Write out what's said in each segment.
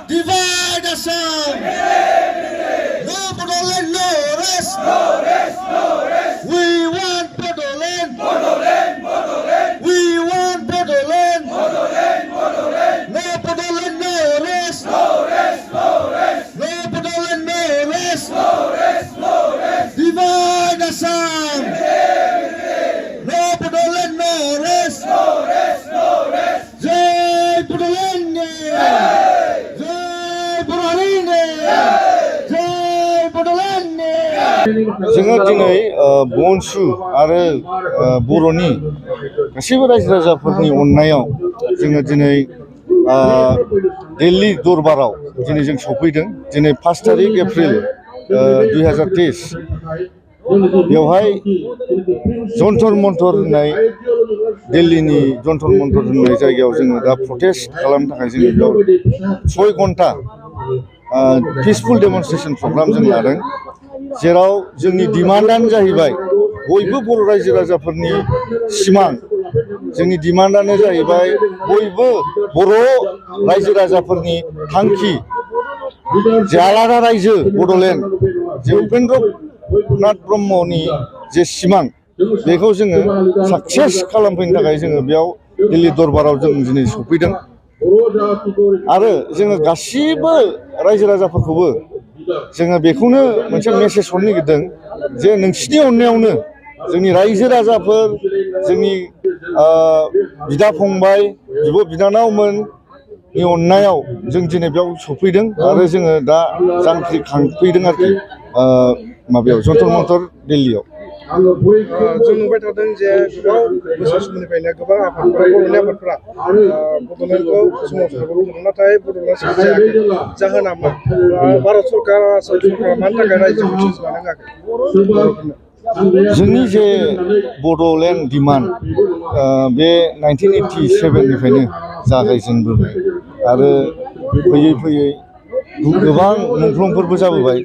Divide Assam. No Bodoland, no rest. We want Bodoland. We want Bodoland. No Bodoland, no rest. No Bodoland, no rest. Divide Assam. No Bodoland, no rest. Jai Bodoland. Jai Bodoland. Jai Bodoland. जोङो दिनै बनसु आरो बर'नि गासैबो रायजो राजाफोरनि अननायाव जोङो दिनै दिल्ली दरबाराव दिनै जों सफैदों। दिनै 5 तारिख एप्रिल 2023 बेवहाय जन्तर मन्तर होननाय दिल्लीनि जन्तर मन्तर होननाय जायगायाव जोङो दा प्रटेस्ट खालामनो थाखाय जोङो बेयाव 6 घन्टा पिसफुल डेमनस्ट्रेशन प्रग्राम जों लादों, जेराव जोंनि डिमान्डआनो जाहैबाय बयबो बर' रायजो राजाफोरनि सिमां। जोंनि डिमान्डआनो जाहैबाय बयबो बर' रायजो राजाफोरनि थांखि जे आलादा रायजो बड'लेण्ड, जे उपेन्द्रनाथ ब्रह्मनि जे सिमां बेखौ जोङो साक्सेस खालामफैनो थाखाय जोङो बेयाव दिल्ली दरबाराव जों दिनै सफैदों। आरो जोङो गासिबो रायजो राजाफोरखौबो जोङो बेखौनो मोनसे मेसेज हरनो नागिरदों जे नोंसिनि अननायावनो जोंनि रायजो राजाफोर, जोंनि बिदा फंबाय, बिब' बिनानावमोननि अननायाव जों दिनै बेयाव सफैदों आरो जोङो दा जांख्रिखांफैदों आरोखि माबायाव जन्तर मन्तर दिल्लीयाव। जों नुबाय थादों जे गोबां बोसोर समनिफ्रायनो गोबां आफादफोरा, बर'नि आफादफोरा बड'लेण्डखौ सोमावसारबोनो हमदों, नाथाय बड'लेण्डआ सोरजियाखै। जाहोना मा? भारत सरकार, आसाम सरकारा मानि थाखाय रायजोखौ सोरजिनानै होआखै? जोंनि जे बड'लेण्ड डिमान्ड बे 1987 निफ्रायनो जागायजेनबोबाय आरो फैयै फैयै गोबां मुंख्लंफोरबो जाबोबाय।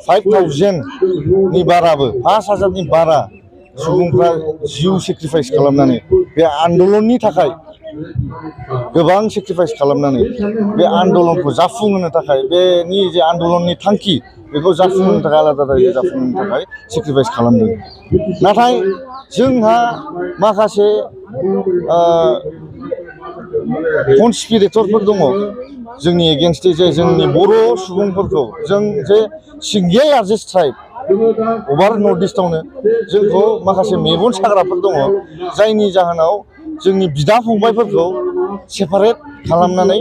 5,000नि बाराबो, 5,000नि बारा सुबुंफ्रा जिउ सेक्रिफाइस खालामनानै बे आन्दलननि थाखाय गोबां सेक्रिफाइस खालामनानै बे आन्दलनखौ जाफुंहोनो थाखाय, बेनि जे आन्दलननि थांखि बेखौ जाफुंहोनो थाखाय, आलादा रायजो जाफुंहोनो थाखाय सेक्रिफाइस खालामदों। नाथाय जोंहा माखासे कनस्पिरेटरफोर दङ जोंनि एगेन्स्टै, जे जोंनि बर' सुबुंफोरखौ, जों जे सिंगेल लार्जेस्ट ट्राइब अभार नर्थ इस्टआवनो जोंखौ माखासे मेगन साग्राफोर दङ, जायनि जाहोनाव जोंनि बिदा फंबायफोरखौ सेपारेट खालामनानै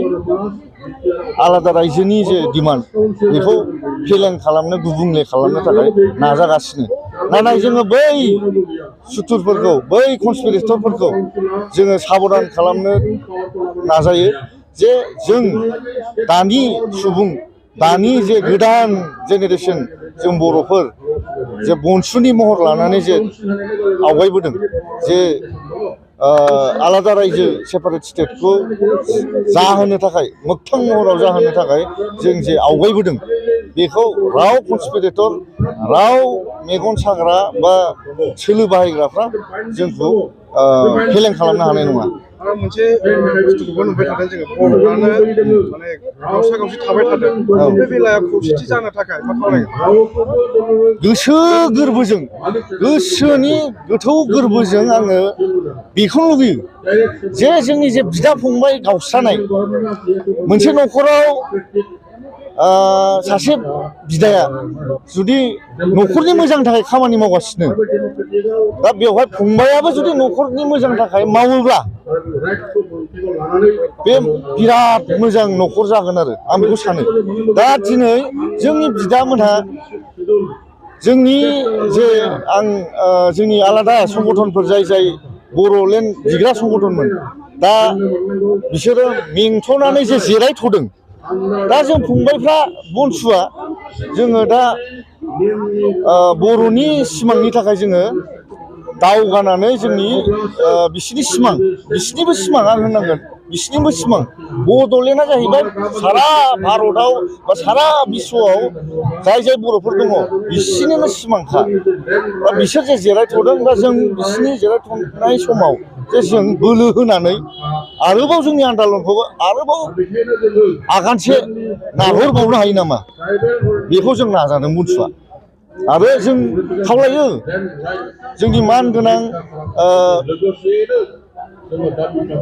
आलादा रायजोनि जे डिमान्ड बेखौ फेलें खालामनो, गुबुंले खालामनो थाखाय नाजागासिनो। नाथाय जोङो बै सुथुरफोरखौ, बै कनस्पिरेटरफोरखौ जोङो साबधान खालामनो नाजायो जे जों दानि सुबुं, दानि जे गोदान जेनेरेसन जों बर'फोर जे बनसुनि महर लानानै जे आवगायबोदों, जे आलादा रायजो सेपारेट स्टेटखौ जाहोनो थाखाय, मोगथां महराव जाहोनो थाखाय जों जे आवगायबोदों, बेखौ राव कनस्पिरेटर, राव मेगन साग्रा बा सोलो बाहायग्राफ्रा जोंखौ फेलें खालामनो हानाय नङा। आरो मोनसे बुस्थुखौबो नुबाय थादों जोङो, बर'फ्रानो माने गावसा गावसि थाबाय थादों। बे बेलायाव खौसेथि जानो थाखाय मा खालामनांगोन? गोसो गोरबोजों, गोसोनि गोथौ गोरबोजों आङो बेखौनो लुबैयो जे जोंनि जे बिदा फंबाय गावस्रानाय, मोनसे न'खराव सासे बिदाया जुदि न'खरनि मोजांनि थाखाय खामानि मावगासिनो, दा बेवहाय फंबायाबो जुदि न'खरनि मोजांनि थाखाय मावोब्ला बे बिराद मोजां न'खर जागोन आरो आं बेखौ सानो। दा दिनै जोंनि बिदामोनहा जोंनि जे जोंनि आलादा संगठनफोर, जाय बर'लेण्ड बिग्रा संगठनमोन, दा बिसोरो मेंथ'नानै जे जिरायथ'दों। दा जों फंबायफ्रा, बनसुआ, जोङो दा बर'नि सिमांनि थाखाय जोङो दावगानानै जोंनि बिसिनि सिमां, बिसिनिबो सिमां आं होननांगोन, बिसिनिबो सिमां बड'लेण्डआ जाहैबाय सारा भारतआव बा सारा बिश्वआव जाय बर'फोर दङ बिसिनिनो सिमांखा। दा बिसोर जे जिरायथ'दों, दा जों बिसिनि जिरायथ'नाय समाव जे जों बोलो होनानै आरोबाव जोंनि आन्दालनखौबो आरोबाव आगानसे नारहरबावनो हायो नामा बेखौ जों नाजादों बुनसुआ आरो जों खावलायो जोंनि मान गोनां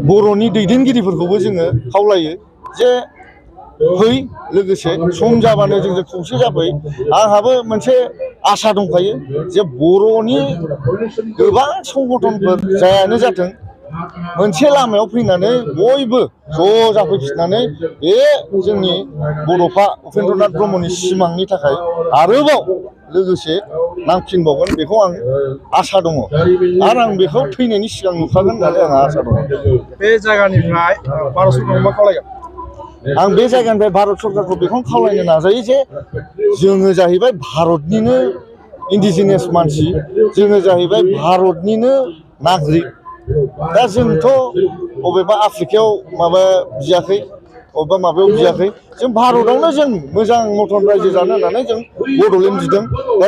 बर'नि दैदेनगिरिफोरखौबो जोङो खावलायो जे फै लोगोसे सम जाबानो जोंजों खौसे जाफै आंहाबो मोनसे आसा दंखायो जे बर'नि गोबां संगठनफोर जायानो जाथों मोनसे लामायाव फैनानै बयबो ज' जाफैफिननानै बे जोंनि बड'फा उपेन्द्रनाथ ब्रह्मनि सिमांनि थाखाय आरोबाव लोगोसे नांफिनबावगोन बेखौ आं आसा दङ आरो आं बेखौ थैनायनि सिगां नुखागोन होननानै आंहा आसा दङ बे जायगानिफ्राय भारत सरकारखौ मा खावलायगोन आं बे जायगानिफ्राय भारत सरकारखौ बेखौनो खावलायनो नाजायो जे जोङो जाहैबाय भारतनिनो इन्डिजिनियास मानसि जोङो जाहैबाय भारतनिनो नागरिक दा जोंथ' बबेबा आफ्रिकायाव माबा बियाखै बबेबा माबायाव बियाखै जों भारतआवनो जों मोजां मथन रायजो जानो होननानै जों बड'लेण्ड बिदों दा